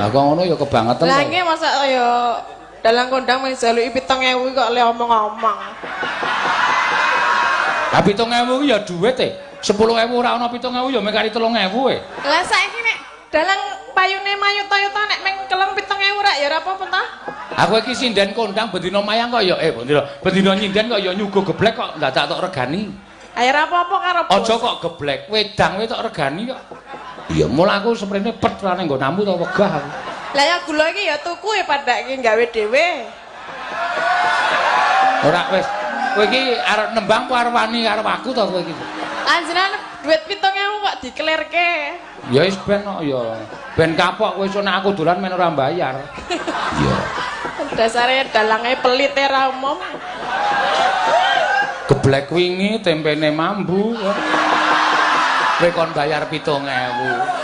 Lah kok ngono ya kebangetan. Lah to. nggih, masa ya dalang kondang mung jaluki 7.000 kok le omong-omong. Lah 7.000 ki ya duit e. 10.000 ora ana, 7.000 ya mek kari 3.000 e. Lah saiki nek dalang payune mayuta-yuta nek meng keleng 7.000 rak ya ora apa-apa ta? Aku iki sinden kondang bendina mayang kok ya bendina bendina nyinden kok ya nyuguh geblek kok ndadak tok regani. Ayo ora apa-apa karo bos. Aja kok geblek, wedang wae tok regani kok. Iya, mula aku seprene pet ra ning nggonamu to wegah aku. Lah ya gula iki ya tuku ya padake gawe dhewe. Ora wis. Kowe iki arep nembang apa arep wani karo aku to kowe iki? Anjenengan duit 7.000 kok diklerke. Ya wis ben kok ya. Ben kapok kowe iso nek aku dolan men ora bayar. Iya. Dasare dalange pelit e ra umum. Geblek wingi tempene mambu. Kowe kon bayar 7.000.